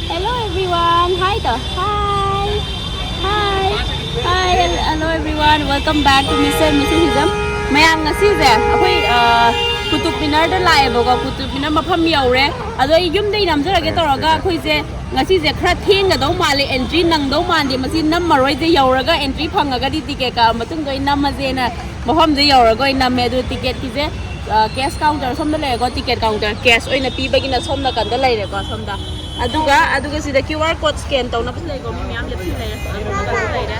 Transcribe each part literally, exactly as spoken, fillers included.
Hello everyone. Hi ꯇꯧ. Hi. Hi. Hi. Hello everyone. Welcome back to Mister and Missus Hijam. ꯃꯌꯥꯝ, ꯉꯁꯤꯁꯦ ꯑꯩꯈꯣꯏ ꯑ, ꯀꯨꯇꯨꯕ ꯃꯤꯅꯔꯗ ꯂꯥꯛꯑꯦꯕꯀꯣ꯫ ꯀꯨꯇꯨꯕ ꯃꯤꯅꯔ ꯃꯐꯝ ꯌꯧꯔꯦ꯫ ꯑꯗꯣ ꯑꯩ ꯌꯨꯝꯗꯒꯤ ꯅꯝꯖꯔꯒꯦ ꯇꯧꯔꯒ ꯑꯩꯈꯣꯏꯁꯦ ꯉꯁꯤꯁꯦ ꯈꯔ ꯊꯦꯡꯒꯗꯧ ꯃꯥꯜꯂꯦ꯫ ꯑꯦꯟꯇ꯭ꯔꯤ ꯅꯪꯗꯧ ꯃꯥꯟꯗꯦ꯫ ꯃꯁꯤ ꯅꯝꯃꯔꯣꯏꯁꯦ꯫ ꯌꯧꯔꯒ ꯑꯦꯟꯇ꯭ꯔꯤ ꯐꯪꯉꯒꯗꯤ ꯇꯤꯀꯦꯠ ꯀꯛꯑ ꯃꯇꯨꯡꯗ ꯑꯣꯏꯅ ꯅꯝꯃꯁꯦꯅ ꯃꯐꯝꯁꯦ ꯌꯧꯔꯒ ꯑꯣꯏꯅ ꯅꯝꯃꯦ꯫ ꯑꯗꯨ ꯇꯤꯀꯦꯠꯀꯤꯁꯦ ꯀꯦꯁ ꯀꯥꯎꯟꯇꯔ ꯁꯣꯝꯗ ꯂꯩꯔꯦꯀꯣ꯫ ꯇꯤꯀꯦꯠ ꯀꯥꯎꯟꯇꯔ ꯀꯦꯁ ꯑꯣꯏꯅ ꯄꯤꯕꯒꯤꯅ ꯁꯣꯝ ꯅꯥꯀꯟꯗ ꯂꯩꯔꯦꯀꯣ꯫ ꯁꯣꯝꯗ ꯑꯗꯨꯒ ꯑꯗꯨꯒ ꯁꯤꯗ ꯀ꯭ꯌꯨ ꯑꯥꯔ ꯀꯣꯗ ꯁ꯭ꯀꯦꯟ ꯇꯧꯅꯕꯁꯨ ꯂꯩꯀꯣ꯫ ꯃꯤ ꯃꯌꯥꯝ ꯂꯦꯞꯁꯤꯟ ꯂꯩꯔꯦ꯫ ꯑꯗꯨꯒ ꯂꯩꯔꯦ꯫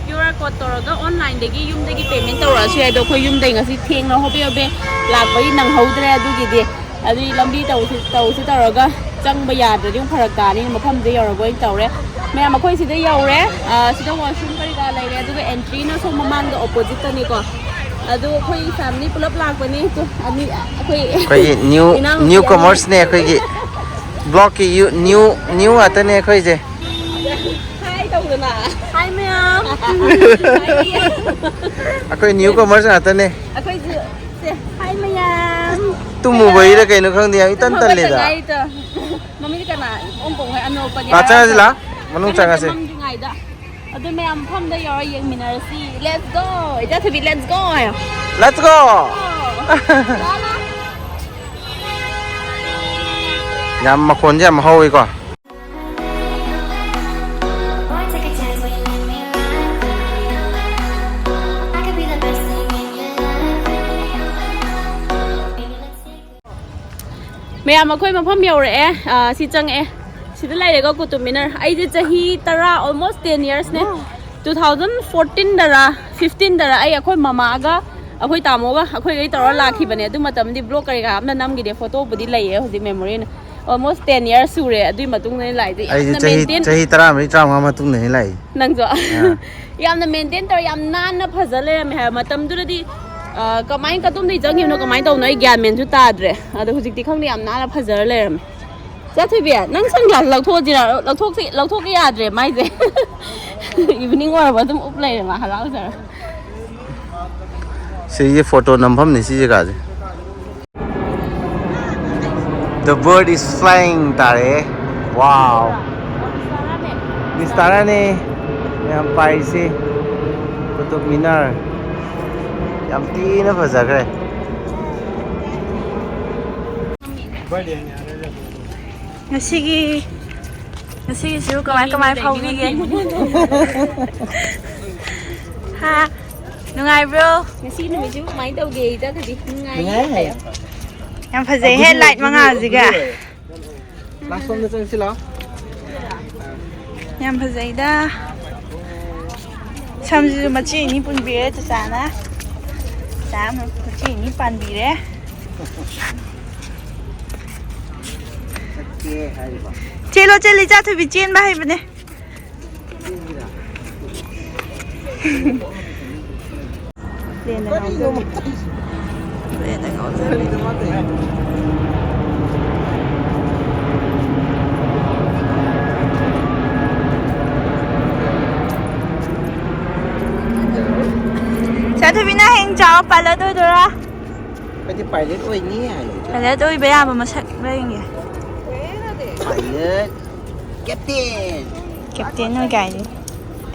ꯀ꯭ꯌꯨ ꯑꯥꯔ ꯀꯣꯗ ꯇꯧꯔꯒ ꯑꯣꯟꯂꯥꯏꯟꯗꯒꯤ ꯌꯨꯝꯗꯒꯤ ꯄꯦꯃꯦꯟ ꯇꯧꯔꯛꯑꯁꯨ ꯌꯥꯏ꯫ ꯑꯗꯣ ꯑꯩꯈꯣꯏ ꯌꯨꯝꯗꯒꯤ ꯉꯁꯤ ꯊꯦꯡꯅ ꯍꯣꯕꯦ ꯍꯣꯕꯦ ꯂꯥꯛꯄꯒꯤ ꯅꯪꯍꯧꯗ꯭ꯔꯦ꯫ ꯑꯗꯨꯒꯤꯗꯤ ꯑꯗꯨꯒꯤ ꯂꯝꯕꯤ ꯇꯧꯁꯤ ꯇꯧꯁꯤ ꯇꯧꯔꯒ ꯆꯪꯕ ꯌꯥꯗ꯭ꯔꯗꯤ ꯑꯃꯨꯛ ꯐꯔꯛ ꯇꯥꯅꯤ꯫ ꯃꯐꯝꯁꯦ ꯌꯧꯔꯒ ꯑꯣꯏꯅ ꯇꯧꯔꯦ꯫ ꯃꯌꯥꯝ, ꯑꯩꯈꯣꯏ ꯁꯤꯗ ꯌꯧꯔꯦ꯫ ꯑ, ꯁꯤꯗ ꯋꯥꯁꯔꯨꯝ ꯀꯔꯤ ꯀꯔꯥ ꯂꯩꯔꯦ꯫ ꯑꯗꯨꯒ ꯑꯦꯟꯇ꯭ꯔꯤꯅ ꯁꯣꯝ ꯃꯃꯥꯡꯗ ꯑꯣꯄꯣꯖꯤꯠꯇꯅꯤꯀꯣ꯫ ꯑꯗꯨ ꯑꯩꯈꯣꯏ ꯐꯦꯃꯤꯂꯤ ꯄꯨꯂꯞ ꯂꯥꯛꯄꯅꯤ꯫ ꯑꯗꯨ ꯑꯅꯤ ꯑꯩꯈꯣꯏ ꯑꯩꯈꯣꯏꯒꯤ ꯅ꯭ꯌꯨ ꯏꯅꯥꯎꯅꯨꯄꯤ ꯅ꯭ꯌꯨ ꯑꯅꯤ꯫ ꯀꯃꯔꯁꯅꯦ ꯑꯩꯈꯣꯏꯒꯤ ꯕ꯭ꯂꯣꯛꯀꯤ ꯌꯨ ꯅ꯭ꯌꯨ ꯅ꯭ꯌꯨ ꯉꯥꯛꯇꯅꯦ ꯑꯩꯈꯣꯏꯁꯦ꯫ ꯍꯥꯏ ꯇꯧꯗꯅ꯫ ꯍꯥꯏ ꯃꯌꯥꯝ꯫ ꯑꯩꯈꯣꯏ ꯅ꯭ꯌꯨ ꯀꯃꯔꯁ ꯉꯥꯛꯇꯅꯦ꯫ ꯑꯩꯈꯣꯏꯁꯨ ꯁꯦ, ꯍꯥꯏ ꯃꯌꯥꯝ꯫ ꯇꯨꯝꯃꯨꯕꯩꯔ ꯀꯩꯅꯣ ꯈꯪꯗꯦ, ꯌꯥꯝ ꯏꯇꯟ ꯍꯧꯒꯠꯇ ꯇꯜꯂꯦꯗ꯫ ꯉꯥꯏꯔꯤꯗ꯫ ꯃꯃꯤꯗꯤ ꯀꯅꯥ? ꯑꯣꯡ ꯀꯣꯡ ꯍꯣꯏ ꯑꯅꯣꯛꯄꯗꯤ ꯂꯥꯛ ꯆꯪꯉꯁꯤ, ꯍꯔꯥꯎ ꯂꯥꯛ꯫ ꯃꯅꯨꯡ ꯀꯟꯅ ꯆꯪꯉꯁꯤ꯫ ꯇꯨꯝꯃꯝꯗ꯭ꯔꯤꯉꯩꯗ꯫ ꯑꯗꯨ ꯃꯌꯥꯝ ꯃꯐꯝꯗ ꯌꯧꯔ ꯌꯦꯡꯃꯤꯟꯅꯔꯁꯤ꯫ Let's go! ꯏꯆꯥꯊꯣꯏꯕꯤ, let's go ꯍꯥꯏꯌꯣ꯫ Let's go! ꯂꯥꯛꯑꯣ, ꯂꯥꯛꯑꯣ꯫ ꯌꯥꯝ ꯃꯈꯣꯟꯁꯦ ꯌꯥꯝ ꯍꯧꯋꯤꯀꯣ꯫ Boy, take a chance when you make me right. I could be the best thing in your life. Baby, let's take it. ꯃꯌꯥꯝ, ꯑꯩꯈꯣꯏ ꯃꯐꯝ ꯌꯧꯔꯛꯑꯦ꯫ ꯑ, ꯁꯤ ꯆꯪꯉꯛꯑꯦ꯫ ꯁꯤꯗ ꯂꯩꯔꯦꯀꯣ ꯀꯨꯇꯨꯕ ꯃꯤꯅꯔ꯫ ꯑꯩꯁꯦ ꯆꯍꯤ ꯇꯔꯥ, almost ten yearsꯅꯦ꯫ Two thousand fourteenꯗꯔ, fifteenꯗꯔ ꯑꯩ ꯑꯩꯈꯣꯏ ꯃꯃꯥꯒ ꯑꯩꯈꯣꯏ ꯇꯥꯃꯣꯒ ꯑꯩꯈꯣꯏꯈꯩ ꯇꯧꯔ ꯂꯥꯛꯈꯤꯕꯅꯦ꯫ ꯑꯗꯨ ꯃꯇꯝꯗꯤ ꯕ꯭ꯂꯣꯛ ꯀꯔꯤ ꯀꯔꯥ ꯑꯝꯇ ꯅꯝꯈꯤꯗꯦ꯫ ꯐꯣꯇꯣꯕꯨꯗꯤ ꯂꯩꯌꯦ ꯍꯧꯖꯤꯛ ꯃꯦꯃꯣꯔꯤꯅ꯫ Almost ten years ꯁꯨꯔꯦ꯫ ꯑꯗꯨꯏ ꯃꯇꯨꯡꯗ ꯑꯩꯅ ꯂꯥꯛꯏꯁꯦ꯫ ꯑꯩꯁꯦ ꯌꯥꯝꯅ ꯆꯍꯤ maintain ꯆꯍꯤ ꯇꯔꯥꯃꯔꯤ, ꯇꯔꯥꯃꯉꯥ ꯃꯇꯨꯡꯗꯅꯤ ꯂꯥꯛꯏꯁꯦ꯫ ꯅꯪꯁꯨ? ꯑꯥ꯫ ꯌꯥꯝꯅ maintain ꯇꯧꯔ ꯌꯥꯝ ꯅꯥꯟꯅ ꯐꯖ ꯂꯩꯔꯝꯃꯦ ꯍꯥꯏꯕ꯫ ꯃꯇꯝꯗꯨꯗꯗꯤ, ꯑ, ꯀꯃꯥꯏꯅ, ꯀꯗꯣꯝꯗꯒꯤ ꯆꯪꯈꯤꯕꯅꯣ, ꯀꯃꯥꯏꯅ ꯇꯧꯕꯅꯣ ꯑꯩ ꯒ꯭ꯌꯥꯟ ꯃꯦꯟꯁꯨ ꯇꯥꯗ꯭ꯔꯦ꯫ ꯑꯗꯣ ꯍꯧꯖꯤꯛꯇꯤ ꯈꯪꯗꯦ, ꯌꯥꯝ ꯅꯥꯟꯅ ꯐꯖꯔ ꯂꯩꯔꯝꯃꯦ꯫ ꯆꯥꯊꯣꯏꯕꯤ, ꯅꯪ sunglass ꯂꯧꯊꯣꯛꯑꯁꯤꯔ? ꯂꯧꯊꯣꯛꯁꯤ-, ꯂꯧꯊꯣꯛꯀꯦ ꯌꯥꯗ꯭ꯔꯦ ꯃꯥꯏꯁꯦ꯫ Evening ꯑꯣꯏꯔꯕ ꯑꯗꯨꯝ ꯎꯞ ꯂꯩꯔꯦ ꯃꯥ ꯍꯔꯥꯎꯖꯔ꯫ ꯁꯤꯒꯤ ꯐꯣꯇꯣ ꯅꯝꯐꯝꯅꯤ ꯁꯤ ꯖꯒꯥꯁꯦ꯫ The bird is flying ꯇꯥꯔꯦ꯫ ꯋꯥꯎ, ꯃꯤꯁ ꯇꯥꯔꯥꯅꯦ ꯌꯥꯝ ꯄꯥꯏꯔꯤꯁꯦ꯫ ꯀꯨꯇꯨꯕ ꯃꯤꯅꯥꯔ ꯌꯥꯝ ꯊꯤꯅ ꯐꯖꯈ꯭ꯔꯦ꯫ ꯉꯁꯤꯒꯤ ꯉꯁꯤꯒꯤꯁꯨ ꯀꯃꯥꯏ ꯀꯃꯥꯏ ꯐꯥꯎꯕꯤꯒꯦ? ꯍꯥ? ꯅꯨꯡꯉꯥꯏꯕ꯭ꯔꯣ? ꯉꯁꯤ ꯅꯨꯃꯤꯠꯁꯤꯕꯨ ꯀꯃꯥꯏꯅ ꯇꯧꯒꯦ? ꯏꯆꯟ ꯅꯨꯄꯤ ꯅꯨꯡꯉꯥꯏ ꯅꯨꯡꯉꯥꯏ꯫ ꯍꯥꯏꯌꯣ꯫ ꯌꯥꯝ ꯐꯖꯩꯍꯦ, ꯂꯥꯏꯠ ꯃꯉꯥꯜꯁꯤꯒ꯫ ꯂꯥꯁ ꯔꯣꯝꯗ ꯆꯪꯁꯤ ꯂꯥꯛꯑꯣ꯫ ꯌꯥꯝ ꯐꯖꯩꯗ꯫ ꯁꯝꯁꯤꯁꯨ ꯃꯆꯦ ꯑꯅꯤ ꯄꯨꯟꯕꯤꯔꯦ ꯆꯆꯥꯅ꯫ ꯆꯆꯥ ꯑꯃ ꯃꯆꯦ ꯑꯅꯤ ꯄꯥꯟꯕꯤꯔꯦ꯫ ꯆꯠꯀꯦ ꯍꯥꯏꯔꯤꯕ꯫ ꯆꯦꯜꯂꯣ, ꯆꯦꯜꯂꯤ ꯆꯥꯊꯣꯏꯕꯤ ꯆꯦꯟꯕ ꯍꯩꯕꯅꯦ꯫ ꯄ꯭ꯂꯦꯟꯗ ꯉꯥꯎꯖꯕꯤ꯫ ꯄ꯭ꯂꯦꯟꯗ ꯉꯥꯎꯖꯕꯤ꯫ ꯆꯥꯊꯣꯏꯕꯤꯅ ꯍꯌꯦꯡ ꯆꯥꯎ ꯄꯥꯏꯂꯠ ꯑꯣꯏꯗꯣꯏꯔꯥ? ꯑꯩꯗꯤ ꯄꯥꯏꯂꯦꯠ ꯑꯣꯏꯅꯤ ꯍꯥꯏꯌꯦ꯫ ꯄꯥꯏꯂꯠ ꯑꯣꯏꯕ ꯌꯥꯕ ꯃꯁꯛ ꯂꯩꯌꯦ꯫ ꯄꯥꯏꯂꯠ꯫ ꯀꯦꯞꯇꯦꯟ꯫ ꯀꯦꯞꯇꯦꯟ ꯑꯣꯏ ꯀꯥꯏꯅꯤ꯫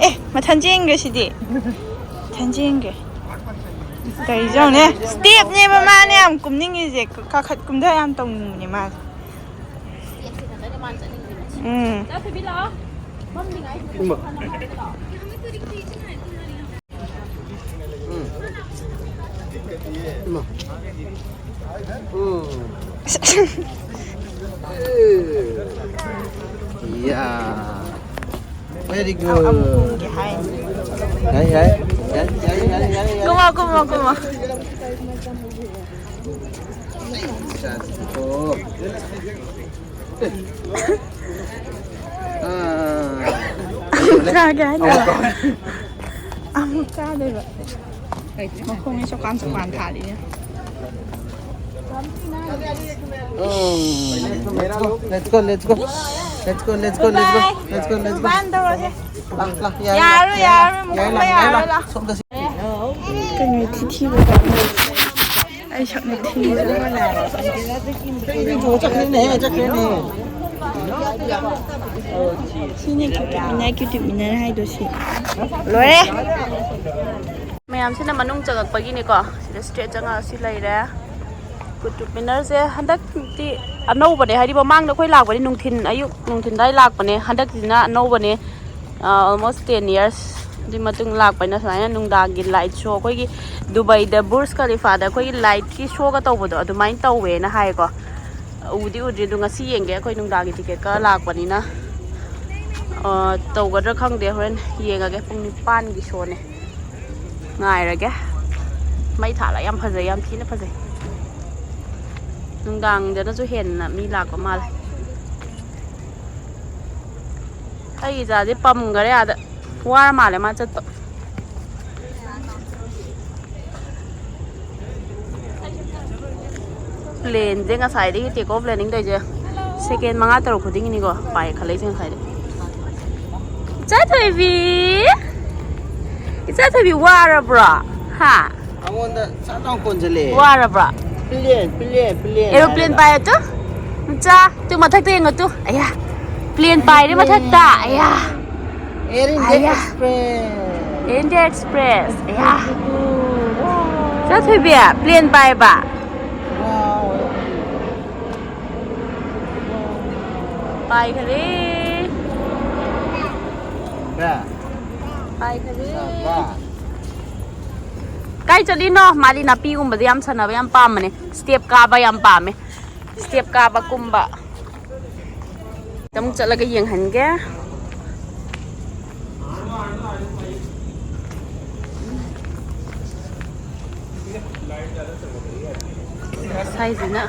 ꯑꯦ, ꯃꯊꯟ ꯆꯦꯟꯈ꯭ꯔꯦ ꯁꯤꯗꯤ꯫ ꯃꯊꯟ ꯆꯦꯟꯈ꯭ꯔꯦ꯫ ꯀꯔꯤ ꯌꯦꯡꯉꯨꯅꯦ? ꯁ꯭ꯇꯦꯞꯅꯦꯕ ꯃꯥꯅ ꯌꯥꯝ ꯀꯨꯝꯅꯤꯡꯉꯤꯁꯦ꯫ ꯀꯥꯈꯠ ꯀꯨꯝꯊ ꯌꯥꯝ ꯇꯧꯅꯤꯡꯕꯅꯦ ꯃꯥꯁꯦ꯫ ꯎꯝ꯫ ꯏꯃꯥ꯫ ꯎꯝ꯫ ꯏꯃꯥ꯫ ꯎꯝ꯫ ꯌꯥ꯫ Very good. ꯑꯃꯨꯛ ꯀꯨꯝꯒꯦ ꯍꯥꯏꯅꯤ꯫ ꯌꯥꯏ, ꯌꯥꯏ꯫ ꯌꯥꯏ, ꯌꯥꯏ, ꯌꯥꯏ, ꯌꯥꯏ, ꯌꯥꯏ꯫ ꯀꯨꯝꯃꯣ, ꯀꯨꯝꯃꯣ, ꯀꯨꯝꯃꯣ꯫ ꯑꯣ꯫ ꯑꯥ꯫ ꯑꯃꯨꯛ ꯀꯥꯒꯦ ꯍꯥꯏꯅꯦꯕ꯫ ꯑꯃꯨꯛ ꯀꯥꯗꯣꯏꯕ꯫ ꯃꯈꯣꯡꯁꯦ ꯆꯣꯀꯥꯟ ꯆꯣꯀꯥꯟ ꯊꯥꯔꯤꯅꯦ꯫ ꯎꯝ꯫ Let's go, let's go, let's go꯫ Let's go, let's go, let's go, let's go, let's go, let's go꯫ ꯕꯥꯏ꯫ ꯂꯥꯛ, ꯂꯥꯛ, ꯌꯥꯔꯦ, ꯌꯥꯔꯣꯏ, ꯌꯥꯔꯦ, ꯌꯥꯔꯣꯏ, ꯌꯥꯔꯦ, ꯃꯈꯣꯡꯗ ꯂꯥꯛ, ꯌꯥꯔꯦ, ꯌꯥꯔꯣꯏ, ꯂꯥꯛ꯫ ꯂꯥꯛ꯫ ꯁꯣꯝꯗ ꯁꯤ-꯫ ꯀꯩꯅꯣ ꯊꯤꯊꯤꯕ ꯇꯥꯏ꯫ ꯑꯩ ꯁꯛꯅ ꯊꯤꯕ꯫ ꯆꯠꯈ꯭ꯔꯦꯅꯦ, ꯆꯠꯈ꯭ꯔꯦꯅꯦ꯫ ꯁꯤꯅꯤ ꯀ꯭ꯌꯨꯇꯤꯞ ꯃꯤꯅꯔ, ꯀ꯭ꯌꯨꯇꯤꯞ ꯃꯤꯅꯔ ꯍꯥꯏꯗꯣ ꯁꯤ꯫ ꯂꯣꯏꯔꯦ꯫ ꯃꯌꯥꯝꯁꯤꯅ ꯃꯅꯨꯡ ꯆꯪꯉꯛꯄꯒꯤꯅꯤꯀꯣ꯫ ꯁꯤꯗ ꯁ꯭ꯇ꯭ꯔꯦꯠ ꯆꯪꯉꯛꯑ ꯁꯤ ꯂꯩꯔꯦ꯫ ꯀꯨꯇꯨꯕ ꯃꯤꯅꯔꯁꯦ ꯍꯟꯗꯛꯇꯤ ꯑꯅꯧꯕꯅꯦ, ꯍꯥꯏꯗꯤ ꯃꯃꯥꯡꯗ ꯑꯩꯈꯣꯏ ꯂꯥꯛꯄꯗꯤ ꯅꯨꯡꯊꯤꯟ, ꯑꯌꯨꯛ ꯅꯨꯡꯊꯤꯟꯗꯋꯥꯏ ꯂꯥꯛꯄꯅꯦ꯫ ꯍꯟꯗꯛꯁꯤꯅ ꯑꯅꯧꯕꯅꯦ, ꯑ, almost ten years꯫ ꯑꯗꯨꯏ ꯃꯇꯨꯡ ꯂꯥꯛꯄꯅꯤꯅ ꯁꯨꯃꯥꯏꯅ ꯅꯨꯡꯗꯥꯡꯒꯤ ꯂꯥꯏꯠ ꯁꯣ, ꯑꯩꯈꯣꯏꯒꯤ ꯗꯨꯕꯩꯗ ꯕꯨꯔꯖ ꯈꯂꯤꯐꯥꯗ ꯑꯩꯈꯣꯏꯒꯤ ꯂꯥꯏꯠꯀꯤ ꯁꯣꯒ ꯇꯧꯕꯗꯣ ꯑꯗꯨꯃꯥꯏꯅ ꯇꯧꯋꯦꯅ ꯍꯥꯏꯌꯦꯀꯣ꯫ ꯎꯗꯤ ꯎꯗ꯭ꯔꯤ, ꯑꯗꯨ ꯉꯁꯤ ꯌꯦꯡꯒꯦ꯫ ꯑꯩꯈꯣꯏ ꯅꯨꯡꯗꯥꯡꯒꯤ ꯇꯤꯀꯦꯠ ꯀꯛꯑ ꯂꯥꯛꯄꯅꯤꯅ, ꯑ, ꯇꯧꯒꯗ꯭ꯔꯥ ꯈꯪꯗꯦ, ꯍꯣꯔꯦꯟ ꯌꯦꯡꯉꯒꯦ꯫ ꯄꯨꯡ ꯅꯤꯄꯥꯟꯒꯤ ꯁꯣꯅꯦ꯫ ꯉꯥꯏꯔꯒꯦ꯫ ꯃꯩ ꯊꯥꯜꯂ ꯌꯥꯝ ꯐꯖꯩ, ꯌꯥꯝ ꯊꯤꯅ ꯐꯖꯩ꯫ ꯅꯨꯡꯗꯥꯡꯗꯅꯁꯨ ꯍꯦꯟꯅ ꯃꯤ ꯂꯥꯛꯄ ꯃꯥꯜꯂꯦ꯫ ꯑꯩ ꯏꯆꯥꯁꯦ ꯄꯝꯈꯔꯦ ꯑꯥꯗ꯫ ꯋꯥꯔ ꯃꯥꯜꯂꯦ ꯃꯥ ꯆꯠꯄ꯫ ꯄ꯭ꯂꯦꯟꯁꯦ ꯉꯁꯥꯏꯗꯒꯤ take off landing ꯇꯧꯔꯤꯁꯦ second ꯃꯉꯥ ꯇꯔꯨꯛ ꯈꯨꯗꯤꯡꯒꯤꯅꯤꯀꯣ ꯄꯥꯏꯈꯠꯂꯛꯏꯁꯦ ꯉꯁꯥꯏꯗꯒꯤ꯫ ꯏꯆꯥ ꯊꯣꯏꯕꯤ! ꯏꯆꯥ ꯊꯣꯏꯕꯤ ꯋꯥꯔꯕ꯭ꯔꯣ? ꯍꯥ? ꯑꯩꯉꯣꯟꯗ ꯁꯠ ꯂꯥꯎ ꯀꯣꯟꯁꯤꯜꯂꯛꯑꯦ꯫ ꯋꯥꯔꯕ꯭ꯔꯣ? ꯄ꯭ꯂꯦꯟ, ꯄ꯭ꯂꯦꯟ, ꯄ꯭ꯂꯦꯟ ꯑꯦꯔꯣꯄ꯭ꯂꯦꯟ ꯍꯥꯏꯔꯒ꯫ ꯄꯥꯏꯔꯣ ꯇꯨ꯫ ꯃꯆꯥ, ꯇꯨ ꯃꯊꯛꯇ ꯌꯦꯡꯉꯣ ꯇꯨ꯫ ꯑꯌꯥ꯫ ꯄ꯭ꯂꯦꯟ ꯄꯥꯏꯔꯦ ꯃꯊꯛꯇ꯫ ꯑꯌꯥ꯫ Air India ꯑꯌꯥ꯫ Express꯫ India Express꯫ ꯑꯌꯥ꯫ ꯏꯆꯥ ꯊꯣꯏꯕꯤ, ꯄ꯭ꯂꯦꯟ ꯄꯥꯏꯕ꯫ Wow꯫ ꯄꯥꯏꯈꯔꯦ꯫ ꯕꯦ꯫ ꯄꯥꯏꯈꯔꯦ꯫ ꯕꯦ꯫ ꯀꯥꯏ ꯆꯠꯂꯤꯅꯣ? ꯃꯥꯗꯤ ꯅꯥꯄꯤꯒꯨꯝꯕꯗ ꯌꯥꯝ ꯁꯥꯟꯅꯕ ꯌꯥꯝ ꯄꯥꯝꯕꯅꯦ꯫ ꯁ꯭ꯇꯦꯞ ꯀꯥꯕ ꯌꯥꯝ ꯄꯥꯝꯃꯦ꯫ ꯁ꯭ꯇꯦꯞ ꯀꯥꯕ ꯀꯨꯝꯕ꯫ ꯑꯃꯨꯛ ꯆꯠꯂꯒ ꯌꯦꯡꯍꯟꯒꯦ꯫ ꯉꯁꯥꯏꯁꯤꯅ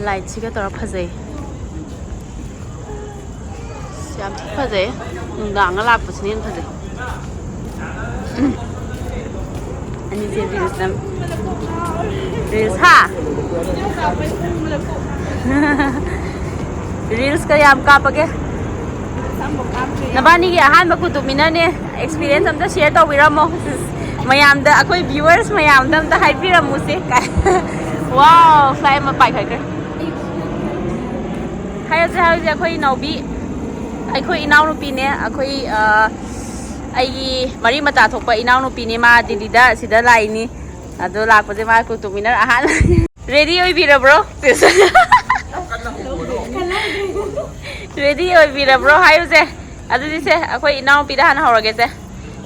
ꯂꯥꯏꯠꯁꯤꯒ ꯇꯧꯔ ꯐꯖꯩ꯫ ꯌꯥꯝ ꯊꯤ ꯐꯖꯩ꯫ ꯅꯨꯡꯗꯥꯡꯒ ꯂꯥꯛꯄꯁꯤꯅ ꯍꯦꯟꯅ ꯐꯖꯩ꯫ ꯎꯝ꯫ ꯑꯅꯤꯁꯦ ꯔꯤꯜꯁ ꯅꯝ-, ꯔꯤꯜꯁ ꯍꯥ? ꯔꯤꯜꯁꯀ ꯌꯥꯝ ꯀꯥꯞꯄꯒꯦ꯫ ꯅꯕꯥꯅꯤꯒꯤ ꯑꯍꯥꯟꯕ ꯀꯨꯇꯨꯕ ꯃꯤꯅꯔꯅꯦ꯫ Experience ꯑꯝꯇ share ꯇꯧꯕꯤꯔꯝꯃꯣ꯫ ꯃꯌꯥꯝꯗ, ꯑꯩꯈꯣꯏ viewers ꯃꯌꯥꯝꯗ ꯑꯝꯇ ꯍꯥꯏꯕꯤꯔꯝꯃꯨꯁꯦ꯫ Wow, flight ꯑꯃ ꯄꯥꯏꯈꯠꯈ꯭ꯔꯦ꯫ ꯍꯥꯏꯔꯁꯦ, ꯍꯥꯏꯔꯁꯦ, ꯑꯩꯈꯣꯏ ꯏꯅꯥꯎꯕꯤ, ꯑꯩꯈꯣꯏ ꯏꯅꯥꯎꯅꯨꯄꯤꯅꯦ, ꯑꯩꯈꯣꯏ, ꯑ, ꯑꯩꯒꯤ ꯃꯔꯤ ꯃꯇꯥ ꯊꯣꯛꯄ ꯏꯅꯥꯎꯅꯨꯄꯤꯅꯦ꯫ ꯃꯥ ꯗꯤꯜꯂꯤꯗ ꯁꯤꯗ ꯂꯥꯛꯏꯅꯤ꯫ ꯑꯗꯣ ꯂꯥꯛꯄꯁꯦ ꯃꯥ ꯀꯨꯇꯨ ꯃꯤꯅꯔ ꯑꯍꯥꯟꯕ꯫ ꯔꯦꯗꯤ ꯑꯣꯏꯕꯤꯔꯕ꯭ꯔꯣ? ꯔꯦꯗꯤ ꯑꯣꯏꯕꯤꯔꯕ꯭ꯔꯣ? ꯍꯥꯏꯌꯨꯁꯦ꯫ ꯑꯗꯨꯗꯤ ꯁꯦ, ꯑꯩꯈꯣꯏ ꯏꯅꯥꯎꯅꯨꯄꯤꯗ ꯍꯥꯟꯅ ꯍꯧꯔꯒꯦꯁꯦ꯫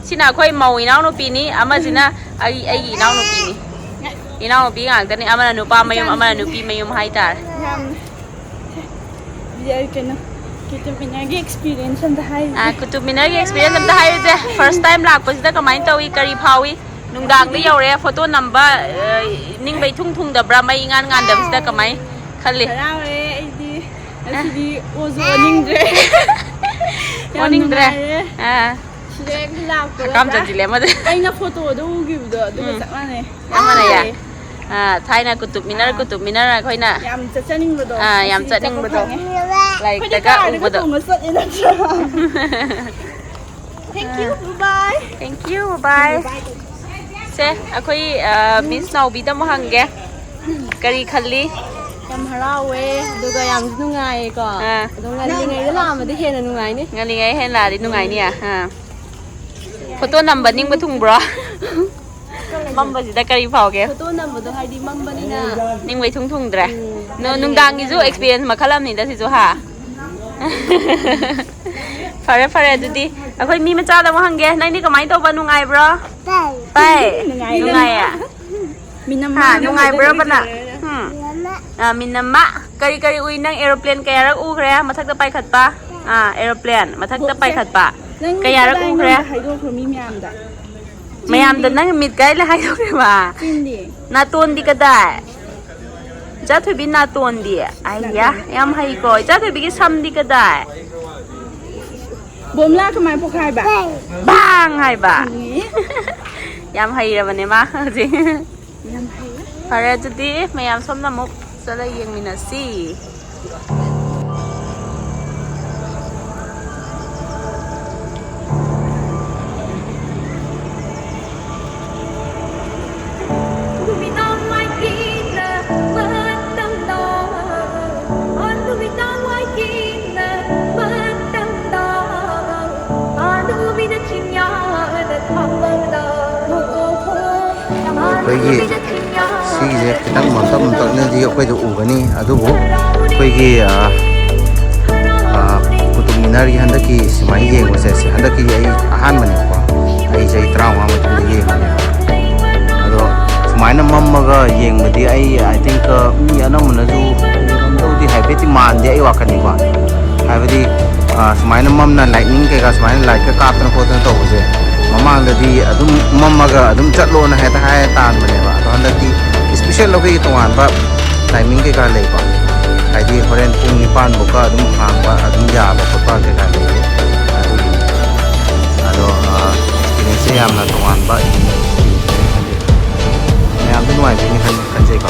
ꯁꯤꯅ ꯑꯩꯈꯣꯏ ꯃꯧ ꯏꯅꯥꯎꯅꯨꯄꯤꯅꯤ, ꯑꯃꯁꯤꯅ ꯑꯩ, ꯑꯩꯒꯤ ꯏꯅꯥꯎꯅꯨꯄꯤꯅꯤ꯫ ꯏꯅꯥꯎꯅꯨꯄꯤ ꯉꯥꯛꯇꯅꯤ, ꯑꯃꯅ ꯅꯨꯄꯥ ꯃꯌꯨꯝ, ꯑꯃꯅ ꯅꯨꯄꯤ ꯃꯌꯨꯝ ꯍꯥꯏꯇꯥꯔꯦ꯫ ꯌꯥꯝ ꯀꯩꯅꯣ, ꯀꯨꯇꯨꯕ ꯃꯤꯅꯔꯒꯤ ꯑꯦꯛꯁꯄꯤꯔꯤꯌꯦꯟꯁ ꯑꯝꯇ ꯍꯥꯏ꯫ ꯑꯥ, ꯀꯨꯇꯨꯕ ꯃꯤꯅꯔꯒꯤ ꯑꯦꯛꯁꯄꯤꯔꯤꯌꯦꯟꯁ ꯑꯝꯇ ꯍꯥꯏꯔꯨꯁꯦ꯫ ꯐꯥꯔꯁ ꯇꯥꯏꯝ ꯂꯥꯛꯄꯁꯤꯗ ꯀꯃꯥꯏꯅ ꯇꯧꯏ, ꯀꯔꯤ ꯐꯥꯎꯏ? ꯅꯨꯡꯗꯥꯡꯗ ꯌꯧꯔꯦ, ꯐꯣꯇꯣ ꯅꯝꯕ, ꯑ, ꯅꯤꯡꯕ ꯏꯊꯨꯡ ꯊꯨꯡꯗꯕ꯭ꯔꯥ? ꯃꯩ ꯏꯉꯥꯟ ꯉꯥꯟꯗꯕꯁꯤꯗ ꯀꯃꯥꯏ ꯈꯜꯂꯤ? ꯍꯔꯥꯎꯔꯦ ꯑꯩꯗꯤ꯫ ꯉꯁꯤꯗꯤ ꯑꯣꯁꯨ ꯑꯣꯅꯤꯡꯗ꯭ꯔꯦ꯫ ꯌꯥꯝ ꯑꯣꯅꯤꯡꯗ꯭ꯔꯦ꯫ ꯅꯨꯡꯉꯥꯏꯔꯦ꯫ ꯑꯥ꯫ ꯁꯤꯗ ꯍꯦꯛ ꯂꯥꯛꯄꯒ ꯍꯀꯥꯝ ꯆꯟꯁꯤꯜꯂꯦ ꯑꯃꯗ꯫ ꯑꯩꯅ ꯐꯣꯇꯣꯗ ꯎꯈꯤꯕꯗꯣ ꯑꯗꯨꯒ ꯎꯝ꯫ ꯆꯞ ꯃꯥꯟꯅꯩ꯫ ꯌꯥꯝ ꯃꯥꯟꯅꯩꯌꯦ꯫ ꯍꯥꯏꯌꯦ꯫ ꯑꯥ, ꯊꯥꯏꯅ ꯀꯨꯇꯨꯕ ꯃꯤꯅꯔ, ꯑꯥ꯫ ꯀꯨꯇꯨꯕ ꯃꯤꯅꯔ ꯑꯩꯈꯣꯏꯅ, ꯌꯥꯝ ꯆꯠꯆꯅꯤꯡꯕꯗꯣ꯫ ꯑꯥ, ꯌꯥꯝ ꯉꯁꯤꯗꯤ ꯆꯠꯄ ꯆꯠꯅꯤꯡꯕꯗꯣ꯫ ꯐꯪꯉꯦ꯫ ꯑꯩꯈꯣꯏꯗꯤ ꯂꯥꯏꯔꯤꯛꯇꯒ ꯀꯥꯔꯗꯒ ꯎꯕꯗꯣ꯫ ꯇꯣꯡꯉ ꯆꯠꯂꯤ ꯅꯠꯇ꯭ꯔꯥ? Thank you, bye bye. Thank you, bye bye. Bye bye. ꯁꯦ, ꯑꯩꯈꯣꯏ, ꯑ, ꯃꯤꯁ ꯅꯥꯎꯕꯤꯗ ꯑꯃꯨꯛ ꯍꯪꯒꯦ꯫ ꯀꯔꯤ ꯈꯜꯂꯤ? ꯌꯥꯝ ꯍꯔꯥꯎꯋꯦ, ꯑꯗꯨꯒ ꯌꯥꯝꯁꯨ ꯅꯨꯡꯉꯥꯏꯌꯦꯀꯣ꯫ ꯑꯥ꯫ ꯑꯗꯣ ꯉꯜꯂꯤꯉꯩꯗ ꯂꯥꯛꯑꯝꯃꯗꯤ ꯍꯦꯟꯅ ꯅꯨꯡꯉꯥꯏꯅꯤ꯫ ꯉꯜꯂꯤꯉꯩ ꯍꯦꯟꯅ ꯂꯥꯛꯑꯗꯤ ꯅꯨꯡꯉꯥꯏꯅꯤ꯫ ꯑꯥ꯫ ꯐꯣꯇꯣ ꯅꯝꯕ ꯅꯤꯡꯕ ꯊꯨꯡꯕ꯭ꯔꯣ? ꯃꯝꯕꯁꯤꯗ ꯀꯔꯤ ꯐꯥꯎꯒꯦ? ꯐꯣꯇꯣ ꯅꯝꯕꯗꯣ ꯍꯥꯏꯗꯤ ꯃꯝꯕꯅꯤꯅ꯫ ꯅꯤꯡꯕ ꯏꯊꯨꯡ ꯊꯨꯡꯗ꯭ꯔꯦ꯫ ꯎꯝ, ꯅꯣ-, ꯉꯜꯂꯤꯉꯩꯗꯅ ꯅꯨꯡꯗꯥꯡꯒꯤꯁꯨ ꯅꯨꯡꯉꯥꯏ꯫ ꯑꯦꯛꯁꯄꯤꯔꯤꯌꯦꯟꯁ ꯃꯈꯜ ꯑꯃꯅꯤꯗ ꯁꯤꯁꯨ, ꯍꯥ? ꯐꯔꯦ, ꯐꯔꯦ, ꯑꯗꯨꯗꯤ ꯑꯩꯈꯣꯏ ꯃꯤ ꯃꯆꯥꯗ ꯑꯃꯨꯛ ꯍꯪꯒꯦ꯫ ꯅꯪꯗꯤ ꯀꯃꯥꯏꯅ ꯇꯧꯕ, ꯅꯨꯡꯉꯥꯏꯕ꯭ꯔꯣ? ꯇꯥꯏ꯫ ꯇꯥꯏ? ꯅꯨꯡꯉꯥꯏꯌꯦ꯫ ꯅꯨꯡꯉꯥꯏꯌꯦ? ꯃꯤꯅꯝꯃ꯫ ꯍꯥ, ꯅꯨꯡꯉꯥꯏꯕ꯭ꯔꯕ ꯅꯪ? ꯎꯝ꯫ ꯃꯤꯅꯝꯃ꯫ ꯑ, ꯃꯤꯅꯝꯃ꯫ ꯀꯔꯤ ꯀꯔꯤ ꯎꯏ ꯅꯪ? ꯑꯦꯔꯣꯄ꯭ꯂꯦꯟ ꯀꯌꯥꯔꯛ ꯎꯈ꯭ꯔꯦ ꯃꯊꯛꯇ ꯄꯥꯏꯈꯠꯄ? ꯑ, ꯑꯦꯔꯣꯄ꯭ꯂꯦꯟ ꯃꯊꯛꯇ ꯄꯥꯏꯈꯠꯄ꯫ ꯅꯪ ꯀꯌꯥꯔꯛ ꯎꯈ꯭ꯔꯦ? ꯀꯗꯥꯏꯉꯣꯟꯗ ꯍꯥꯏꯗꯣꯛꯈ꯭ꯔꯣ ꯃꯤ ꯃꯌꯥꯝꯗ? ꯃꯌꯥꯝꯗ ꯆꯤꯟꯗꯤ꯫ ꯅꯪ ꯃꯤꯠ ꯀꯥꯏ ꯂꯩ ꯍꯥꯏꯗꯣꯛꯈ꯭ꯔꯦꯕ? ꯆꯤꯟꯗꯤ꯫ ꯅꯥꯇꯣꯟꯗꯤ ꯀꯗꯥꯏ? ꯏꯆꯥ ꯊꯣꯏꯕꯤ ꯅꯥꯇꯣꯟꯗꯤ? ꯑꯩꯌꯥ, ꯅꯥꯇꯣꯟ꯫ ꯌꯥꯝ ꯍꯩꯀꯣ꯫ ꯏꯆꯥ ꯊꯣꯏꯕꯤꯒꯤ ꯁꯝꯗꯤ ꯀꯗꯥꯏ? ꯕꯣꯝꯂꯥ ꯀꯃꯥꯏ ꯄꯣꯛꯈꯥꯏꯕ? ꯕꯥꯡ ꯍꯥꯏꯕ꯫ ꯎꯝ꯫ ꯌꯥꯝ ꯍꯩꯔꯕꯅꯦ ꯃꯥ ꯍꯧꯖꯤꯛ꯫ ꯌꯥꯝ ꯍꯩ꯫ ꯐꯔꯦ, ꯑꯗꯨꯗꯤ ꯃꯌꯥꯝ ꯁꯣꯝꯗ ꯑꯃꯨꯛ ꯆꯠꯂ ꯌꯦꯡꯃꯤꯟꯅꯁꯤ꯫ ꯁꯤꯒꯤꯁꯦ ꯈꯤꯇꯪ ꯃꯝꯇꯛ ꯃꯝꯇꯛꯅꯗꯤ ꯑꯩꯈꯣꯏꯗ ꯎꯒꯅꯤ, ꯑꯗꯨꯕꯨ ꯑꯩꯈꯣꯏꯒꯤ, ꯑ, ꯑ, ꯀꯨꯇꯨꯕ ꯃꯤꯅꯥꯔꯒꯤ ꯍꯟꯗꯛꯀꯤ ꯁꯨꯃꯥꯏꯅ ꯌꯦꯡꯕꯁꯦ, ꯁꯤ ꯍꯟꯗꯛꯀꯤ ꯑꯩ ꯑꯍꯥꯟꯕꯅꯦꯕꯀꯣ꯫ ꯑꯩ ꯆꯍꯤ ꯇꯔꯥꯃꯉꯥ ꯃꯇꯨꯡꯗ ꯌꯦꯡꯕꯅꯦꯕ꯫ ꯑꯗꯣ ꯁꯨꯃꯥꯏꯅ ꯃꯝꯃꯒ ꯌꯦꯡꯕꯗꯤ ꯑꯩ, I think, ꯑ, ꯃꯤ ꯑꯅꯝꯕꯅꯁꯨ ꯎꯔꯝꯗꯧꯗꯤ ꯍꯥꯏꯐꯦꯠꯇꯤ ꯃꯥꯟꯗꯦ ꯑꯩ ꯋꯥꯈꯜꯅꯤꯀꯣ꯫ ꯍꯥꯏꯕꯗꯤ, ꯑ, ꯁꯨꯃꯥꯏꯅ ꯃꯝꯅ lightning ꯀꯩꯀꯥ ꯁꯨꯃꯥꯏꯅ lightꯀ ꯀꯥꯞꯇꯅ ꯈꯣꯠꯇꯅ ꯇꯧꯕꯁꯦ, ꯃꯃꯥꯡꯗꯗꯤ ꯑꯗꯨꯝ ꯃꯝꯃꯒ ꯑꯗꯨꯝ ꯆꯠꯂꯣꯅ ꯍꯦꯛꯇ ꯍꯥꯏꯔ ꯇꯥꯟꯕꯅꯦꯕ꯫ ꯑꯗꯣ ꯍꯟꯗꯛꯇꯤ special ꯑꯩꯈꯣꯏꯒꯤ ꯇꯣꯉꯥꯟꯕ timing ꯀꯩꯀꯥ ꯂꯩꯀꯣ꯫ ꯍꯥꯏꯗꯤ ꯍꯣꯔꯦꯟ ꯄꯨꯡ ꯅꯤꯄꯥꯟ ꯐꯥꯎꯀ ꯑꯗꯨꯝ ꯍꯥꯡꯕ, ꯑꯗꯨꯝ ꯌꯥꯕ ꯈꯣꯠꯄ ꯀꯩꯀꯥ ꯂꯩꯌꯦ꯫ ꯑꯗꯨꯒꯤꯅꯤ꯫ ꯑꯗꯣ, ꯑ, experienceꯁꯦ ꯌꯥꯝꯅ ꯇꯣꯉꯥꯟꯕ, ꯃꯌꯥꯝꯁꯨ ꯅꯨꯡꯉꯥꯏꯕꯤꯅꯤ ꯈꯟ-, ꯈꯟꯖꯩꯀꯣ꯫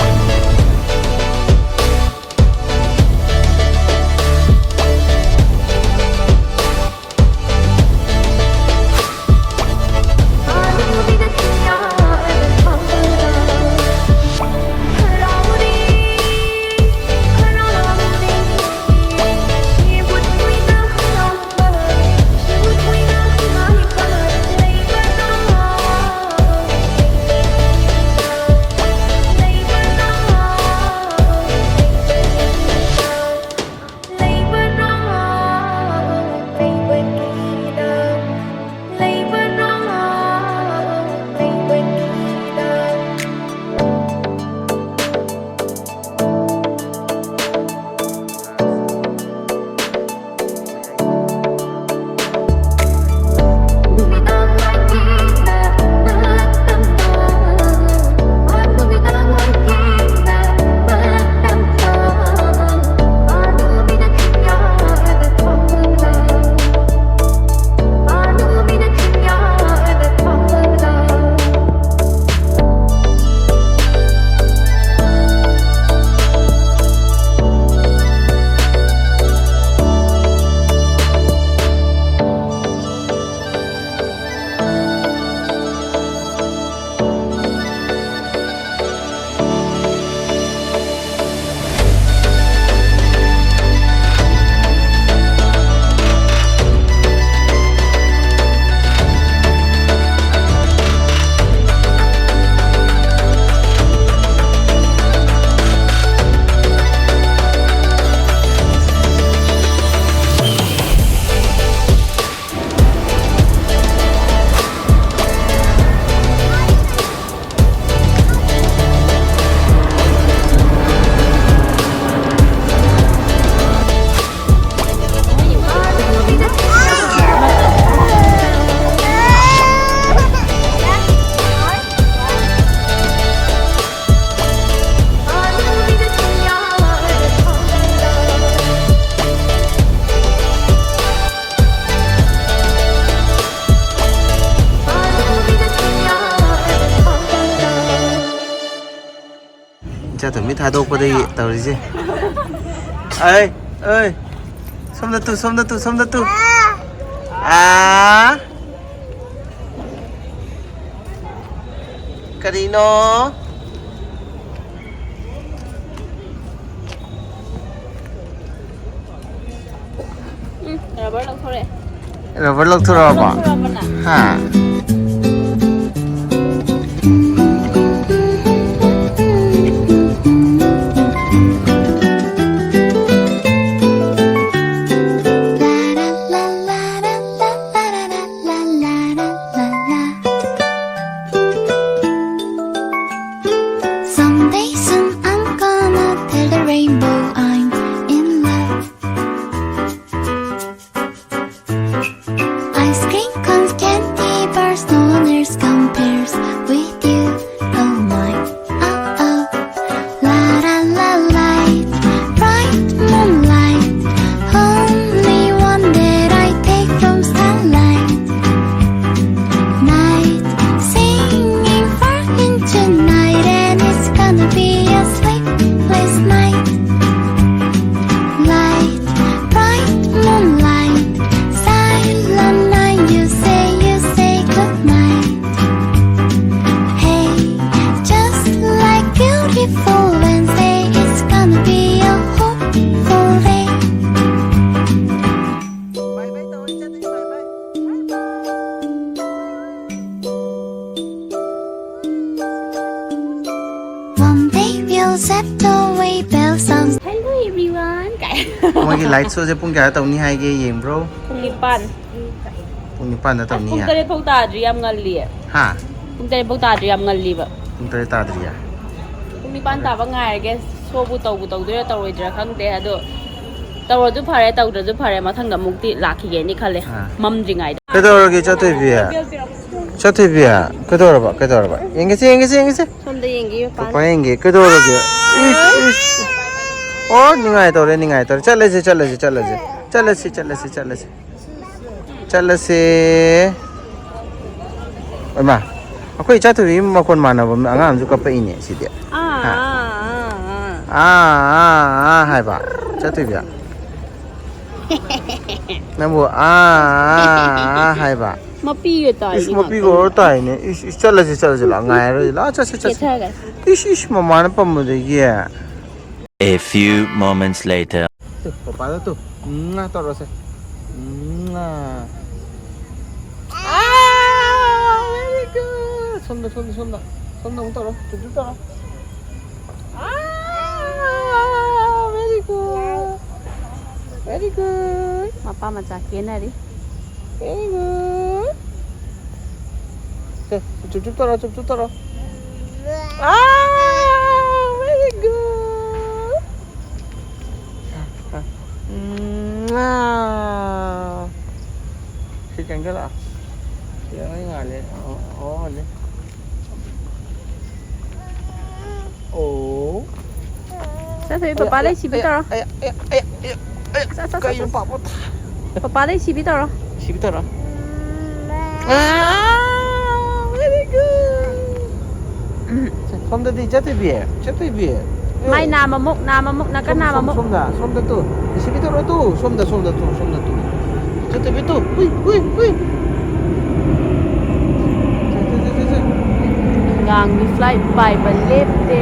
ꯅꯨꯃꯤꯠ ꯊꯥꯗꯣꯛꯄꯗꯒꯤ ꯇꯧꯔꯤꯁꯦ꯫ ꯑꯩ, ꯑꯩ, ꯁꯣꯝꯗ ꯇꯨ, ꯁꯣꯝꯗ ꯇꯨ, ꯁꯣꯝꯗ ꯇꯨ꯫ ꯑꯥ꯫ ꯀꯔꯤꯅꯣ? ꯎꯝ, ꯔꯕꯔ ꯂꯧꯊꯣꯔꯛꯑꯦ꯫ ꯔꯕꯔ ꯂꯧꯊꯣꯔꯛꯑꯕꯣ? ꯂꯧꯊꯣꯔꯛꯑꯕꯅ? ꯍꯥ? Someday soon I'm gonna tell the rainbow I'm in love. Ice cream cones, candy bars, no one else compares with you. Oh my, oh oh. La la la light, bright moonlight. Only one that I take from starlight. Night, singing far into night, and it's gonna be a sleepless night. Light, bright moonlight, silent night, you say, you say goodnight. Hey, just like beautiful Wednesday, it's gonna be a hopeful day. One day we'll set the way bells on. Hello everyone. ꯀꯥꯏ꯫ ꯃꯣꯏꯒꯤ light ꯁꯣꯁꯦ ꯄꯨꯡ ꯀꯌꯥ ꯇꯧꯅꯤ ꯍꯥꯏꯒꯦ, ꯌꯦꯡꯕ꯭ꯔꯣ? ꯄꯨꯡ ꯅꯤꯄꯥꯟ꯫ ꯄꯨꯡ ꯅꯤꯄꯥꯟꯗ ꯑꯁ, ꯇꯧꯅꯤꯌꯦ꯫ ꯄꯨꯡ ꯇꯔꯦꯠ ꯐꯥꯎ ꯇꯥꯗ꯭ꯔꯤ, ꯌꯥꯝ ꯉꯜꯂꯤꯌꯦ꯫ ꯍꯥ? ꯄꯨꯡ ꯇꯔꯦꯠ ꯐꯥꯎ ꯇꯥꯗ꯭ꯔꯤ, ꯌꯥꯝ ꯉꯜꯂꯤꯕ꯫ ꯄꯨꯡ ꯇꯔꯦꯠ ꯇꯥꯗ꯭ꯔꯤꯌꯦ? ꯄꯨꯡ ꯅꯤꯄꯥꯟ ꯇꯥꯕ ꯉꯥꯏꯔꯒꯦ꯫ ꯁꯣꯕꯨ ꯇꯧꯕꯨ ꯇꯧꯗꯣꯏꯔꯥ ꯇꯧꯔꯣꯏꯗ꯭ꯔꯥ ꯈꯪꯗꯦ꯫ ꯑꯗꯣ ꯇꯧꯔꯁꯨ ꯐꯔꯦ, ꯇꯧꯗ꯭ꯔꯁꯨ ꯐꯔꯦ, ꯃꯊꯪꯗ ꯑꯃꯨꯛꯇꯤ ꯂꯥꯛꯈꯤꯒꯦꯅꯤ ꯈꯜꯂꯦ꯫ ꯑꯥ꯫ ꯃꯝꯗ꯭ꯔꯤꯉꯩꯗ꯫ ꯀꯩꯗꯧꯔꯒꯦ ꯆꯠꯊꯣꯏꯕꯤ? ꯆꯠꯊꯣꯏꯕꯤ, ꯀꯩꯗꯧꯔꯕ? ꯀꯩꯗꯧꯔꯕ? ꯌꯦꯡꯒꯦꯁꯦ, ꯌꯦꯡꯒꯦꯁꯦ, ꯌꯦꯡꯒꯦꯁꯦ꯫ ꯁꯣꯝꯗ ꯌꯦꯡꯒꯦ, ꯃꯄꯥꯟ꯫ ꯄꯄꯥ ꯌꯦꯡꯒꯦ꯫ ꯀꯩꯗꯧꯔꯒꯦ? ꯏꯁ, ꯏꯁ꯫ ꯑꯣ, ꯅꯤꯡꯉꯥꯏ ꯇꯧꯔꯦ, ꯅꯤꯡꯉꯥꯏ ꯇꯧꯔꯦ꯫ ꯆꯠꯂꯁꯤ, ꯆꯠꯂꯁꯤ, ꯆꯠꯂꯁꯤ꯫ ꯆꯠꯂꯁꯤ, ꯆꯠꯂꯁꯤ, ꯆꯠꯂꯁꯤ꯫ ꯆꯠꯂꯁꯤ꯫ ꯏꯃꯥ, ꯑꯩꯈꯣꯏ ꯏꯆꯥꯊꯣꯏꯕꯤꯒꯤ ꯃꯈꯣꯟ ꯃꯥꯟꯅꯕ ꯑꯉꯥꯡ ꯑꯃꯁꯨ ꯀꯞꯄꯛꯏꯅꯦ ꯁꯤꯗꯤ꯫ ꯑꯥ, ꯍꯥ? ꯑꯥ, ꯑꯥ꯫ ꯑꯥ ꯑꯥ ꯑꯥ ꯍꯥꯏꯕ꯫ ꯆꯠꯇꯣꯏꯕꯤ, ꯅꯪꯕꯨ ꯑꯥ ꯑꯥ ꯑꯥ ꯍꯥꯏꯕ꯫ ꯃꯄꯤꯒ ꯇꯥꯏꯅꯦ ꯏꯁ, ꯃꯄꯤꯒ ꯉꯥꯛꯇꯪ꯫ ꯑꯣꯔ ꯇꯥꯏꯅꯦ꯫ ꯏꯁ, ꯏꯁ, ꯆꯠꯂꯁꯤ, ꯆꯠꯂꯁꯤ, ꯂꯥꯛꯑꯣ, ꯉꯥꯏꯔꯣꯏ, ꯂꯥꯛꯑꯣ, ꯆꯠꯁꯤ, ꯆꯠꯁꯤ꯫ ꯆꯦꯊꯈ꯭ꯔꯦ꯫ ꯏꯁ, ꯏꯁ, ꯃꯃꯥꯅ ꯄꯝꯕꯗꯒꯤ꯫ A few moments later. ꯇꯨ, ꯄꯄꯥꯗ ꯇꯨ, ꯎꯝ, ꯇꯧꯔꯁꯦ꯫ ꯎꯝ꯫ ꯑꯥ, very good. ꯁꯣꯝꯗ, ꯁꯣꯝꯗ, ꯁꯣꯝꯗ꯫ ꯁꯣꯝꯗ ꯑꯃꯨꯛ ꯇꯧꯔꯣ꯫ ꯆꯨꯞ, ꯆꯨꯞ ꯇꯧꯔꯣ꯫ ꯑꯥ, very good. Very good. ꯃꯄꯥ ꯃꯆꯥ ꯀꯦꯅꯔꯤ꯫ Very good. ꯁꯦ, ꯆꯨꯞ, ꯆꯨꯞ ꯇꯧꯔꯣ, ꯆꯨꯞ, ꯆꯨꯞ ꯇꯧꯔꯣ꯫ ꯑꯥ, very good. ꯎꯝ, ꯑꯥ꯫ ꯁꯤ ꯆꯪꯁꯤꯜꯂꯛꯑꯣ꯫ ꯁꯤ ꯑꯩ ꯉꯥꯜꯂꯦ꯫ ꯑꯣ, ꯑꯣ, ꯍꯧꯖꯤꯛ꯫ ꯑꯣ꯫ ꯆꯠꯊꯣꯏ, ꯄꯄꯥ ꯂꯩ ꯁꯤꯕꯤ ꯇꯧꯔꯣ꯫ ꯑꯌꯥ, ꯑꯌꯥ, ꯑꯌꯥ, ꯑꯌꯥ, ꯑꯌꯥ, ꯑꯌꯥ, ꯑꯌꯥ, ꯆꯠ, ꯆꯠ, ꯆꯠ, ꯀꯩꯅꯣ ꯆꯠ꯫ ꯄꯥꯄꯣ? ꯄꯄꯥ ꯂꯩ ꯁꯤꯕꯤ ꯇꯧꯔꯣ꯫ ꯁꯤꯕꯤ ꯇꯧꯔꯣ꯫ ꯑꯥ, very good. ꯎꯝ꯫ ꯁꯣꯝꯗꯗꯤ ꯆꯠꯇꯣꯏꯕꯤ, ꯆꯠꯇꯣꯏꯕꯤ꯫ ꯃꯥꯏ ꯅꯥꯝ ꯑꯃꯨꯛ, ꯅꯥꯝ ꯑꯃꯨꯛ, ꯅꯥꯀꯟ ꯁꯣꯝ, ꯅꯥꯝ ꯁꯣꯝ, ꯑꯃꯨꯛ꯫ ꯁꯣꯝꯗ, ꯁꯣꯝꯗ ꯇꯨ꯫ ꯁꯤꯕꯤ ꯇꯧꯔꯣ ꯇꯨ, ꯁꯣꯝꯗ, ꯁꯣꯝꯗ ꯇꯨ, ꯁꯣꯝꯗ ꯇꯨ꯫ ꯆꯠꯇꯣꯏꯕꯤ ꯇꯨ꯫ ꯍꯨꯏ, ꯍꯨꯏ, ꯍꯨꯏ꯫ ꯆꯠ, ꯆꯠ, ꯆꯠ, ꯆꯠ, ꯆꯠ꯫ ꯅꯨꯡꯗꯥꯡꯒꯤ flight ꯄꯥꯏꯕ ꯂꯦꯞꯇꯦ꯫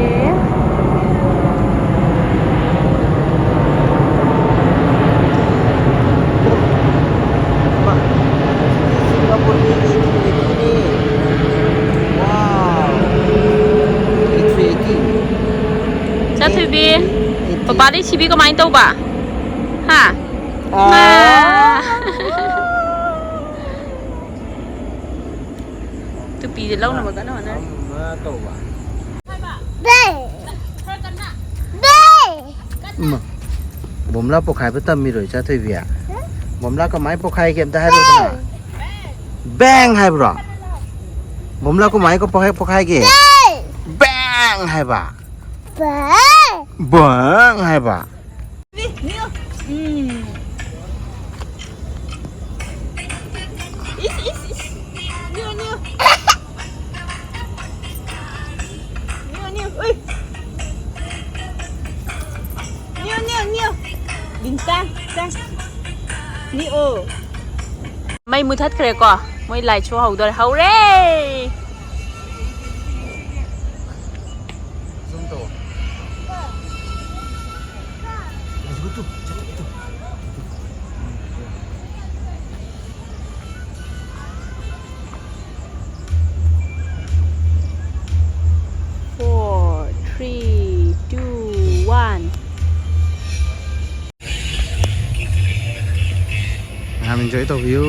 ꯁꯤꯡꯒꯥꯄꯨꯔꯒꯤ ꯏꯟꯇ꯭ꯔꯤ ꯐꯤꯅꯤ꯫ ꯋꯥꯎ꯫ ꯏꯟꯇ꯭ꯔꯤ ꯐꯤ꯫ ꯆꯠꯊꯣꯏꯕꯤ, ꯏꯟꯇ꯭ꯔꯤ ꯐꯤ꯫ ꯄꯄꯥꯗꯩ ꯁꯤꯕꯤ ꯀꯃꯥꯏꯅ ꯇꯧꯕ? ꯍꯥ? ꯑꯥ꯫ ꯃꯥ꯫ ꯇꯨꯄꯤꯗ ꯂꯧꯅꯕ ꯀꯟꯅ ꯍꯣꯠꯅꯔꯤ꯫ ꯑꯃ ꯇꯧꯕ꯫ ꯕꯦ! ꯕꯦ! ꯏꯃꯥ, ꯕꯣꯝꯂꯥ ꯄꯣꯈꯥꯏꯕ ꯇꯝꯃꯤꯔꯣ, ꯏꯆꯥ ꯊꯣꯏꯕꯤ? ꯕꯣꯝꯂꯥ ꯀꯃꯥꯏ ꯄꯣꯈꯥꯏꯒꯦ ꯑꯝꯇ ꯍꯥꯏꯔꯛꯎꯗꯅ꯫ ꯕꯦꯡ ꯍꯥꯏꯕ꯭ꯔꯣ? ꯕꯣꯝꯂꯥ ꯀꯃꯥꯏ ꯄꯣꯈꯥꯏ-, ꯄꯣꯈꯥꯏꯒꯦ? ꯕꯦ! ꯕꯦꯡ ꯍꯥꯏꯕ꯫ ꯕꯦ! ꯕꯦꯡ ꯍꯥꯏꯕ꯫ ꯎꯝ꯫ ꯏꯁ, ꯏꯁ, ꯏꯁ꯫ ꯅꯤꯌꯨ, ꯅꯤꯌꯨ꯫ ꯅꯤꯌꯨ, ꯅꯤꯌꯨ꯫ ꯎꯏ꯫ ꯆꯪ꯫ ꯅꯤꯛꯑꯣ꯫ ꯃꯩ ꯃꯨꯊꯠꯈ꯭ꯔꯦꯀꯣ꯫ ꯃꯣꯏ light show ꯍꯧꯗꯣꯔꯦ꯫ ꯍꯧꯔꯦ꯫ Four, three, two, one. ꯃꯌꯥꯝ enjoy ꯇꯧꯕꯤꯌꯨ꯫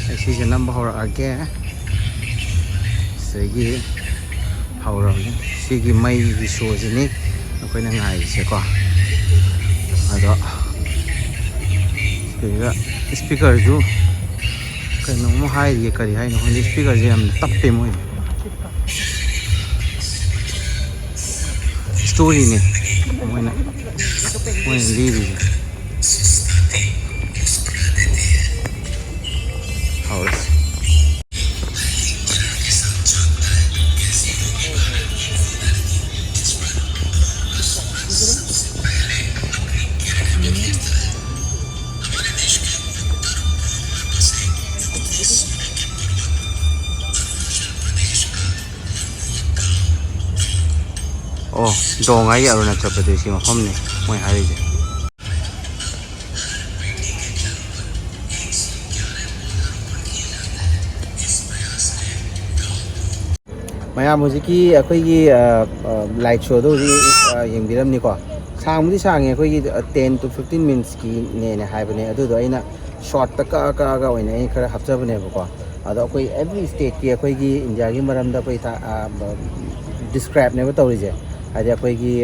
ꯑꯩ ꯁꯤꯁꯦ ꯅꯝꯕ ꯍꯧꯔꯛꯑꯒꯦ꯫ ꯁꯤꯗꯒꯤ ꯍꯧꯔꯕꯅꯤ꯫ ꯁꯤꯒꯤ ꯃꯩꯒꯤ ꯁꯣꯁꯤꯅꯤ ꯑꯩꯈꯣꯏꯅ ꯉꯥꯏꯔꯤꯁꯦꯀꯣ꯫ ꯑꯗꯣ ꯁꯤꯗ speakerꯁꯨ ꯀꯩꯅꯣꯝꯃ ꯍꯥꯏꯔꯤꯌꯦ꯫ ꯀꯔꯤ ꯍꯥꯏꯅꯣ ꯈꯪꯗꯦ꯫ Speakerꯁꯦ ꯌꯥꯝ ꯇꯞꯄꯦ ꯃꯣꯏ꯫ Storyꯅꯦ ꯃꯣꯏꯅ ꯃꯣꯏꯅ ꯂꯤꯔꯤꯁꯦ꯫ ꯍꯧꯔꯁꯤ꯫ ꯑꯣ, ꯗꯣꯡ ꯍꯥꯏꯁꯦ ꯑꯔꯨꯅꯥꯆꯜ ꯄ꯭ꯔꯗꯦꯁꯀꯤ ꯃꯐꯝꯅꯦ ꯃꯣꯏ ꯍꯥꯏꯔꯤꯁꯦ꯫ ꯃꯌꯥꯝ ꯍꯧꯖꯤꯛꯀꯤ ꯑꯩꯈꯣꯏꯒꯤ light showꯗꯣ ꯍꯧꯖꯤꯛ ꯌꯦꯡꯕꯤꯔꯝꯅꯤꯀꯣ꯫ ꯁꯥꯡꯕꯨꯗꯤ ꯁꯥꯡꯉꯦ, ꯑꯩꯈꯣꯏꯒꯤ ten to fifteen minutesꯀꯤꯅꯦꯅ ꯍꯥꯏꯕꯅꯦ꯫ ꯑꯗꯨꯗꯣ ꯑꯩꯅ shortꯇ ꯀꯛꯑ ꯀꯛꯑꯒ ꯑꯣꯏꯅ ꯑꯩꯅ ꯈꯔ ꯍꯥꯞꯆꯕꯅꯦꯕꯀꯣ꯫ ꯑꯗꯣ ꯑꯩꯈꯣꯏ every stateꯀꯤ ꯑꯩꯈꯣꯏꯒꯤ ꯏꯟꯗꯤꯌꯥꯒꯤ ꯃꯔꯝꯗ ꯑꯩꯈꯣꯏ describeꯅꯦꯕ ꯇꯧꯔꯤꯁꯦ꯫ ꯍꯥꯏꯗꯤ ꯑꯩꯈꯣꯏꯒꯤ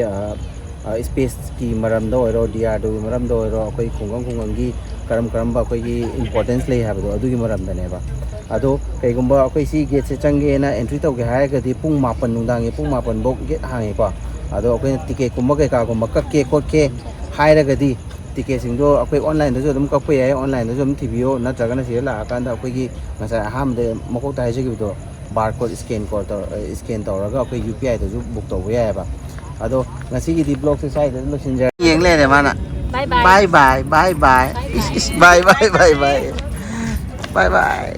spaceꯀꯤ ꯃꯔꯝꯗ ꯑꯣꯏꯔꯣ, DRDOꯒꯤ ꯃꯔꯝꯗ ꯑꯣꯏꯔꯣ, ꯑꯩꯈꯣꯏ ꯈꯨꯡꯒꯪ ꯈꯨꯡꯒꯪꯒꯤ ꯀꯔꯝ ꯀꯔꯝꯕ ꯑꯩꯈꯣꯏꯒꯤ importance ꯂꯩ ꯍꯥꯏꯕꯗꯣ ꯑꯗꯨꯒꯤ ꯃꯔꯝꯗꯅꯦꯕ꯫ ꯑꯗꯣ ꯀꯩꯒꯨꯝꯕ ꯑꯩꯈꯣꯏ ꯁꯤ gateꯁꯦ ꯆꯪꯒꯦꯅ entry ꯇꯧꯒꯦ ꯍꯥꯏꯔꯒꯗꯤ ꯄꯨꯡ ꯃꯥꯄꯟ, ꯅꯨꯡꯗꯥꯡꯒꯤ ꯄꯨꯡ ꯃꯥꯄꯟꯐꯧ gate ꯍꯥꯡꯉꯤꯀꯣ꯫ ꯑꯗꯣ ꯑꯩꯈꯣꯏꯅ ticketꯀꯨꯝꯕ ꯀꯩꯀꯥꯒꯨꯝꯕ ꯀꯛꯀꯦ ꯈꯣꯠꯀꯦ ꯍꯥꯏꯔꯒꯗꯤ ticketꯁꯤꯡꯗꯣ ꯑꯩꯈꯣꯏ onlineꯗꯁꯨ ꯑꯗꯨꯝ ꯀꯛꯄ ꯌꯥꯏ, onlineꯗꯁꯨ ꯑꯗꯨꯝ ꯊꯤꯕꯤꯌꯣ, ꯅꯠꯇ꯭ꯔꯒꯅ ꯁꯤꯗ ꯂꯥꯛꯑꯀꯥꯟꯗ ꯑꯩꯈꯣꯏꯒꯤ ꯉꯁꯥꯏ ꯑꯍꯥꯟꯕꯗ ꯃꯀꯣꯛꯇ ꯍꯥꯏꯖꯈꯤꯕꯗꯣ, barcode scan code ꯇꯧꯔ-, scan ꯇꯧꯔꯒ ꯑꯩꯈꯣꯏ UPIꯗꯁꯨ book ꯇꯧꯕ ꯌꯥꯏꯑꯕ꯫ ꯑꯗꯣ ꯉꯁꯤꯒꯤꯗꯤ vlogꯁꯦ ꯁ꯭ꯋꯥꯏꯗ ꯂꯣꯏꯁꯤꯟꯖꯔꯦ꯫ ꯌꯦꯡ ꯂꯩꯔꯦ ꯃꯥꯅ꯫ Bye bye. Bye bye, bye bye. Bye bye. Ish, ish, bye bye, bye bye. Bye bye.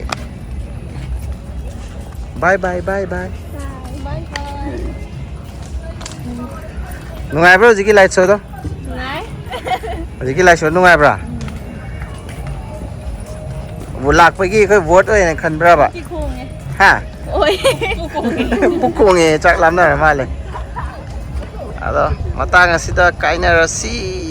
Bye bye, bye bye. ꯅꯨꯡꯉꯥꯏꯕ꯭ꯔꯥ ꯍꯧꯖꯤꯛꯀꯤ light showꯗꯣ? ꯅꯨꯡꯉꯥꯏ꯫ ꯍꯧꯖꯤꯛꯀꯤ light show ꯅꯨꯡꯉꯥꯏꯕ꯭ꯔꯥ? ꯎꯝ꯫ ꯂꯥꯛꯄꯒꯤ ꯑꯩꯈꯣꯏ vote ꯑꯣꯏꯅ ꯈꯟꯕ꯭ꯔꯕ? ꯄꯨꯛꯇꯤ ꯈꯣꯡꯉꯦ꯫ ꯍꯥ? ꯑꯣꯏ꯫ ꯄꯨꯛ ꯈꯣꯡꯉꯦ꯫ ꯄꯨꯛ ꯈꯣꯡꯉꯦ, ꯆꯥꯛ ꯂꯥꯝꯅꯔ ꯃꯥꯜꯂꯦ꯫ ꯑꯗꯣ ꯃꯇꯥꯡ ꯑꯁꯤꯗ ꯀꯥꯏꯅꯔꯁꯤ꯫